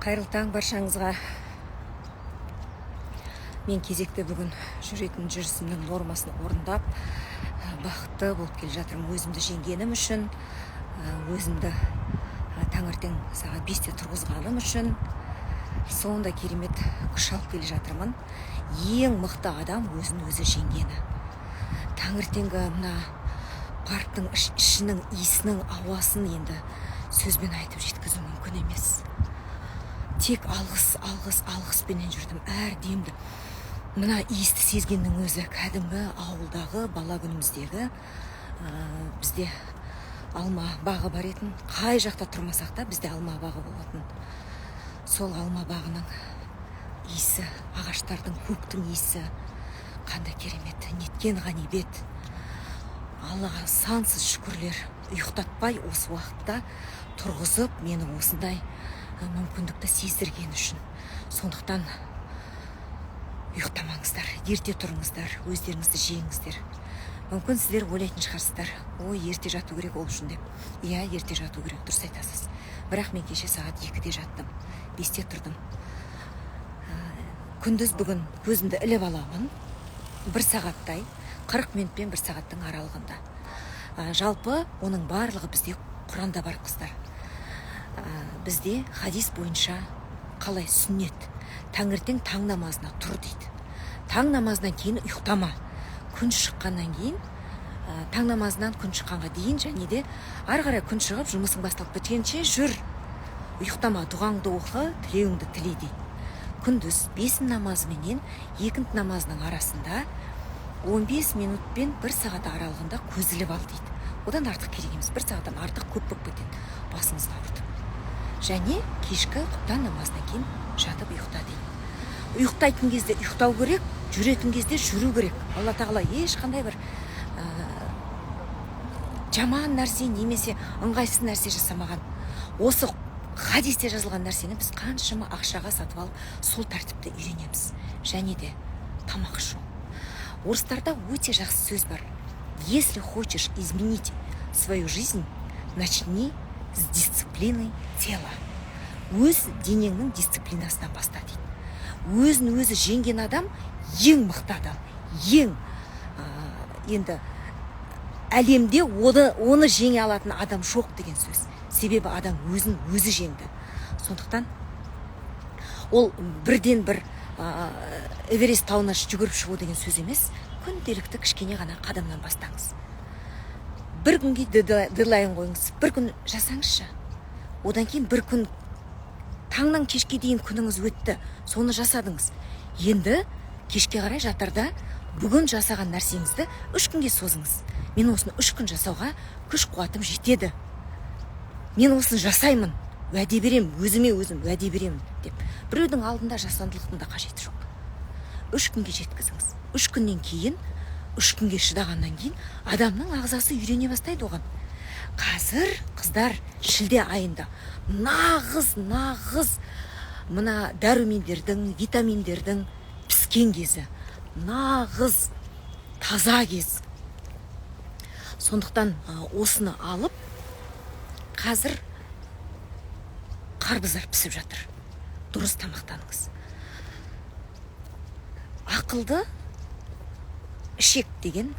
Қайырлы таң баршаңызға! Мен кезекті бүгін жүретін жүрісімнің нормасын орындап, бақытты болып келе жатырмын өзімді жеңгенім үшін, өзімді таңертең сағат 5-те тұрғызғаным үшін. Сондай керемет күш алып келе жатырмын. Ең мықты адам – өзін өзі жеңгені. Таңертеңгі мына парктың ішінің иісінің, ауасын енді сөзбен айтып жеткізу мүмкін емес. Тек алғыс, алғыс, алғыспенен жүрдім. Әр демді, мына иісті сезгеннің өзі кәдімгі ауылдағы бала күніміздегі, бізде алма бағы бар етін. Қай жақта тұрмасақ та, бізде алма бағы болатын. Сол алма бағының иісі, ағаштардың, көктің иісі қандай керемет! Неткен ғанибет! Аллаға сансыз шүкірлер, ұйықтатпай осы уақытта тұрғызып, мені осындай мүмкіндікті сездірген үшін. Сондықтан ұйықтамаңыздар, ерте тұрыңыздар, өздеріңізді жеңіңіздер. Мүмкін, сіздер ойлайтын шығарсыздар: «Ой, ерте жату керек ол үшін», – деп. Иә, ерте жату керек, дұрыс айтасыз. Бірақ мен кеше сағат 2-де жаттым, 5-те тұрдым. Күндіз бүгін көзімді іліп аламын бір сағаттай, 40 минут пен бір сағаттың аралығында. Жалпы оның барлығы бізде Құранда бар, қыздар. Бізде хадис бойынша қалай сүннет: таңертең таң намазына тұр дейді, таң намазынан кейін ұйықтама, күн шыққаннан кейін, таң намазынан күн шыққанға дейін және де ары қарай күн шығып, жұмысың басталып кеткенше жүр, ұйықтама, дұғаңды оқы, тілеуіңді тіле дейді. Күндіз бесін намазы менен екінті намазының арасында 15 минут пен бір сағат аралығында көз іліп ал дейді. Одан артық керек емес, бір сағаттан артық көп болып кетеді, басыңызды ауыртып. Және кешкі құптан намазынан кейін жатып ұйықта дейді. Ұйықтайтын кезде ұйықтау керек, жүретін кезде жүру керек. Алла Тағала ешқандай бір жаман нәрсе немесе ыңғайсыз нәрсе жасамаған. Осы хадисте жазылған нәрсені біз қаншама ақшаға сатып алып, сол тәртіпті үйренеміз. Және де тамақ ішу. Орыстарда өте жақсы сөз бар: «Если хочешь изменить свою жизнь, начни с дисциплины тела». Өз денеңнің дисциплинасынан баста дейді. Өзін өзі жеңген адам – ең мықты адам, ең енді әлемде оны жеңе алатын адам жоқ деген сөз. Себебі адам өзін өзі жеңді. Сондықтан ол бірден бір Эверест тауына жүгіріп шығу деген сөз емес. Күнделікті кішкене ғана қадамнан бастаңыз. Бір күнге дедлайн қойыңыз, бір күн жасаңызшы. Одан кейін бір күн, таңнан кешке дейін күніңіз өтті, соны жасадыңыз. Енді кешке қарай жатарда бүгін жасаған нәрсеңізді 3 күнге созыңыз. Мен осыны 3 күн жасауға күш қуатым жетеді, мен осыны жасаймын, уәде беремін, өзіме өзім уәде беремін деп. Біреудің алдында жасандылықтың да қажеті жоқ. 3 күнге жеткізіңіз. 3 күннен кейін, 3 күнге шыдағаннан кейін адамның ағзасы үйрене бастайды оған. Қазір, қыздар, шілде айында нағыз, нағыз мына дәрумендердің, витаминдердің піскен кезі, нағыз таза кез. Сондықтан осыны алып, қазір қарбыздар пісіп жатыр, дұрыс тамақтаныңыз. Ақылды ішек деген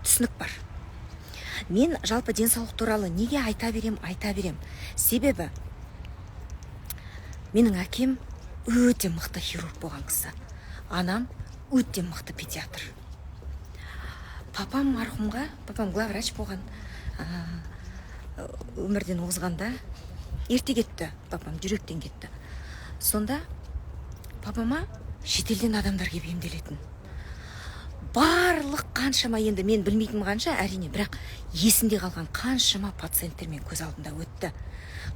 түсінік бар. Мен жалпы денсаулық туралы неге айта берем, айта берем? Себебі менің әкем өте мықты хирург болған кісі, анам өте мықты педиатр. Папам марқұмға, папам главврач болған, өмірден озғанда ерте кетті папам, жүректен кетті. Сонда папама шетелден адамдар келіп емделетін. Барлық қаншама, енді мен білмейтінім қанша, әрине, бірақ есімде қалған қаншама пациенттер мен көз алдымда өтті,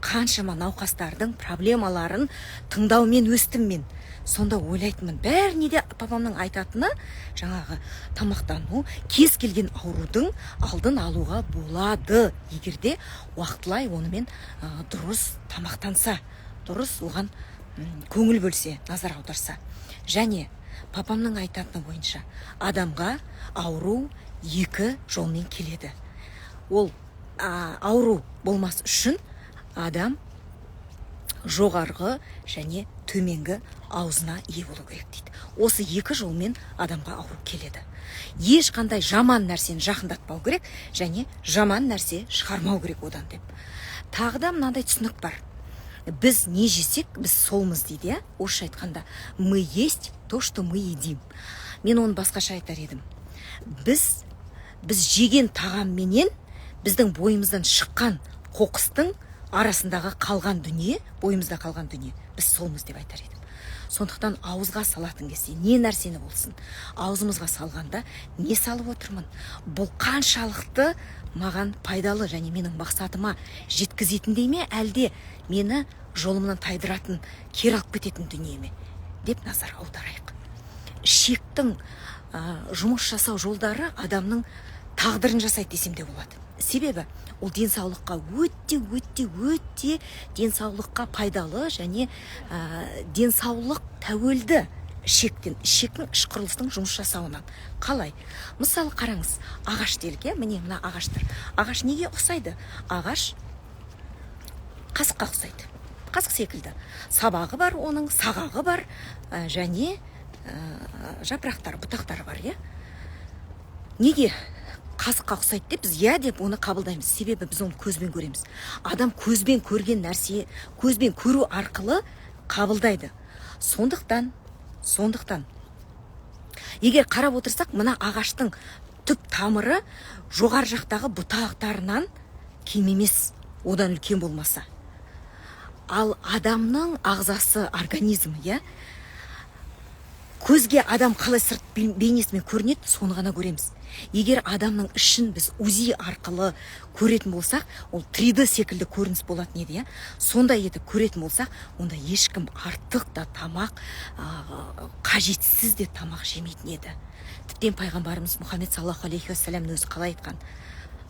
қаншама науқастардың проблемаларын тыңдаумен өстім мен. Сонда ойлайтынмын, бәріне де папамның айтатыны жаңағы тамақтану. Кез келген аурудың алдын алуға болады, егер де уақытылай онымен дұрыс тамақтанса, дұрыс оған көңіл бөлсе, назар аударса. Және папамның айтатыны бойынша, адамға ауру екі жолмен келеді. Ол ауру болмас үшін адам Жоғарғы және төменгі аузына ие болу керек дейді. Осы екі жолмен адамға ауру келеді. Ешқандай жаман нәрсені жақындатпау керек және жаман нәрсе шығармау керек одан деп. Тағы да мынандай түсінік бар: біз не жесек, біз солмыз дейді, иә. Орысша айтқанда, мы есть то, что мы едим. Мен оны басқаша айтар едім: біз жеген тағамменен біздің бойымыздан шыққан қоқыстың арасындағы қалған дүние, бойымызда қалған дүние, біз солмыз деп айтар едім. Сондықтан ауызға салатын кезде, не нәрсені болсын аузымызға салғанда, не салып отырмын, бұл қаншалықты маған пайдалы және менің мақсатыма жеткізетіндей ме, әлде мені жолымнан тайдыратын, кері алып кететін дүние ме деп назар аударайық. Ішектің жұмыс жасау жолдары адамның тағдырын жасайды десем де болады. Себебі ол денсаулыққа өте, өте, өте денсаулыққа пайдалы және денсаулық тәуелді ішектен, ішектің, іш құрылысының жұмыс жасауынан. Қалай? Мысалы, қараңыз, ағаш делік, иә. Міне, мына ағаштар. Ағаш неге ұқсайды? Ағаш қасыққа ұқсайды, қасық секілді. Сабағы бар, оның сағағы бар және жапырақтары, бұтақтары бар, иә. Неге қасыққа ұқсайды деп біз иә деп оны қабылдаймыз? Себебі біз оны көзбен көреміз. Адам көзбен көрген нәрсе, көзбен көру арқылы қабылдайды. Сондықтан егер қарап отырсақ, мына ағаштың түп тамыры жоғары жақтағы бұтақтарынан кем емес, одан үлкен болмаса. Ал адамның ағзасы, организмі, иә, көзге адам қалай сырт бейнесімен көрінеді, соны ғана көреміз. Егер адамның ішін біз УЗИ арқылы көретін болсақ, ол 3D секілді көрініс болатын еді, иә. Сондай етіп көретін болсақ, онда ешкім артық та тамақ, қажетсіз де тамақ жемейтін еді. Тіптен пайғамбарымыз Мұхаммед саллаллаху алейхи уассаламның өзі қалай айтқан?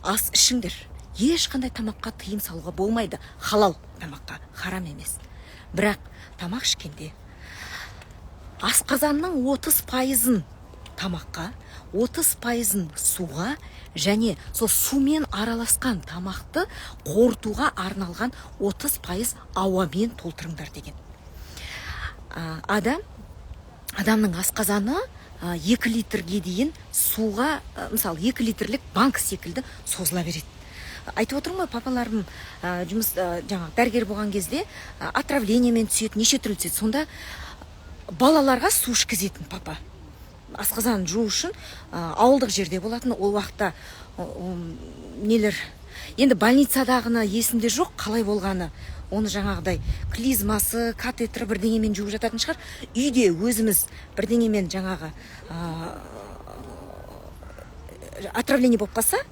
Ас ішіңдер, ешқандай тамаққа тыйым салуға болмайды, халал тамаққа, харам емес. Бірақ тамақ ішкенде асқазанның 30%-ын тамаққа, 30%-ын суға және сол сумен араласқан тамақты қорытуға арналған 30% ауамен толтырыңдар деген. Адамның асқазаны 2 литрге дейін суға, мысалы, 2 литрлік банк секілді созыла береді. Айтып отырмын ғой, папаларым жұмыс, жаңағы дәрігер болған кезде отравлениемен түседі, неше түрлі түседі. Сонда балаларға су ішкізетін папа асқазанын жуу үшін. Ауылдық жерде болатын ол уақытта нелер енді, больницадағыны есімде жоқ қалай болғаны. Оны жаңағыдай клизмасы, катетері, бірдеңемен жуып жататын шығар. Үйде өзіміз бірдеңемен жаңағы отравление болып қалса,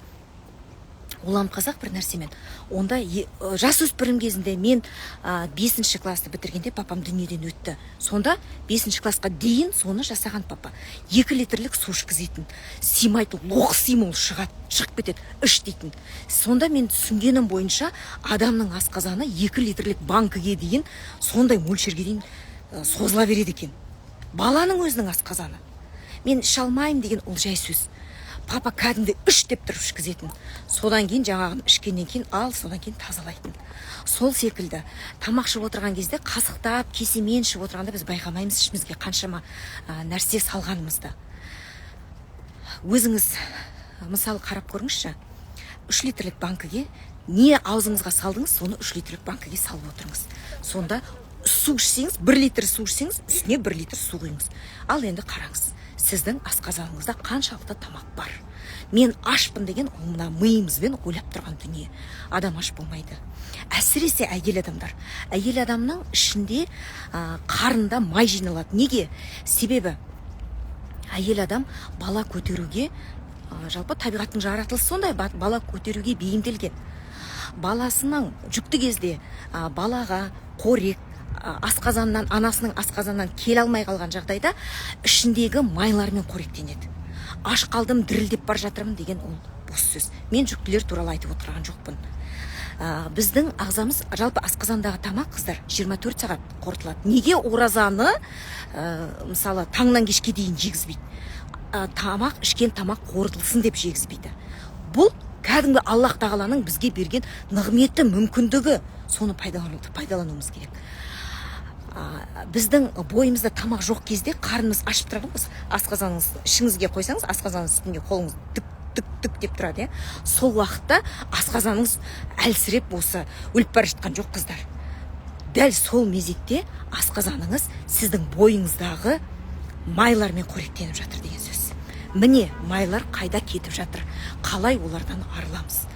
уланып қалсақ бір нәрсемен, онда жасөспірім кезінде мен бесінші классты бітіргенде папам дүниеден өтті. Сонда бесінші классқа дейін соны жасаған папа. 2 литрлік су ішкізетін, сыймайтын, лоқсимын, ол шығады, шығып кетеді, іш дейтін. Сонда мен түсінгенім бойынша, адамның асқазаны 2 литрлік банкіге дейін, сондай мөлшерге дейін созыла береді екен баланың өзінің асқазаны. Мен іше алмаймын деген ол жай сөз. Папа кәдімгідей іш деп тұрып ішкізетін. Содан кейін жаңағыны ішкеннен кейін, ал содан кейін тазалайтын. Сол секілді тамақ ішіп отырған кезде, қасықтап, кесемен ішіп отырғанда біз байқамаймыз ішімізге қаншама нәрсе салғанымызды. Өзіңіз, мысалы, қарап көріңізші: 3 литрлік банкіге не аузыңызға салдыңыз, соны 3 литрлік банкіге салып отырыңыз. Сонда су ішсеңіз, 1 литр су ішсеңіз, үстіне 1 литр су құйыңыз. Ал енді қараңыз, сіздің асқазаныңызда қаншалықты тамақ бар. Мен ашпын деген ол мына миымызбен ойлап тұрған дүние. Адам аш болмайды, әсіресе әйел адамдар. Әйел адамның ішінде, қарында май жиналады. Неге? Себебі әйел адам бала көтеруге, жалпы табиғаттың жаратылысы сондай, бала көтеруге бейімделген. Баласының жүкті кезде балаға қорек асқазаннан, анасының асқазанынан келе алмай қалған жағдайда ішіндегі майлармен қоректенеді. Аш қалдым, дірілдеп бара жатырмын деген ол бос сөз. Мен жүктілер туралы айтып отырған жоқпын. Біздің ағзамыз, жалпы асқазандағы тамақ, қыздар, 24 сағат қорытылады. Неге оразаны, мысалы, таңнан кешке дейін жегізбейді? Тамақ, ішкен тамақ қорытылсын деп жегізбейді. Бұл кәдімгі Кәдімгі Аллах Тағаланың бізге берген нығметі, мүмкіндігі, соны пайдалануымыз керек. Біздің бойымызда тамақ жоқ кезде қарнымыз ашып тұрады ғой. Осы асқазаныңыз, ішіңізге қойсаңыз, асқазанның үстінде қолыңыз түк түк түк деп тұрады, иә. Сол уақытта асқазаныңыз әлсіреп, осы өліп бара жатқан жоқ, қыздар. Дәл сол мезетте асқазаныңыз сіздің бойыңыздағы майлармен қоректеніп жатыр деген сөз. Міне, майлар қайда кетіп жатыр, қалай олардан арыламыз?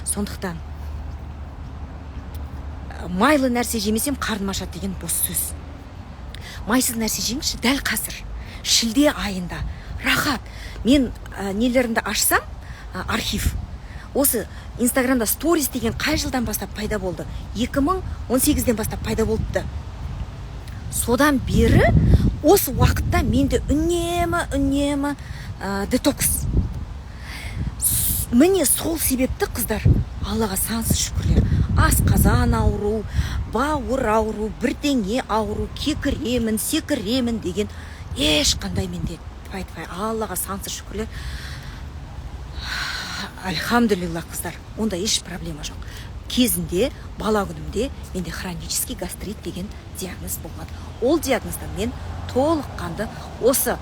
Сондықтан майлы нәрсе жемесем, қарным ашады деген бос сөз. Майсыз нәрсе жеңізші. Дәл қазір, шілде айында рахат. Мен нелерімді ашсам, архив, осы Инстаграмда сторис деген қай жылдан бастап пайда болды? 2018-ден бастап пайда болыпты. Содан бері осы уақытта менде үнемі, үнемі детокс. Міне, сол себепті, қыздар, Аллаға сансыз шүкірлер, асқазан ауру, бауыр ауру, бірдеңе ауру, кекіремін, секіремін деген ешқандай менде тфай, тфай. Аллаға сансыз шүкірлер, альхамдулилла, қыздар, онда еш проблема жоқ. Кезінде, бала күнімде менде хронический гастрит деген диагноз болған. Ол диагноздан мен толыққанды осы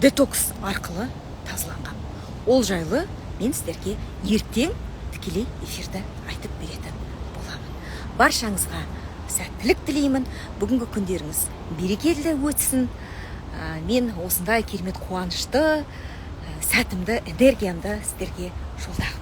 детокс арқылы тазаланғам. Ол жайлы мен сіздерге ертең тікелей эфирді айтып беретін боламын. Баршаңызға сәттілік тілеймін, бүгінгі күндеріңіз берекелі өтсін. Мен осындай керемет қуанышты сәтімді, энергиямды сіздерге жолдағым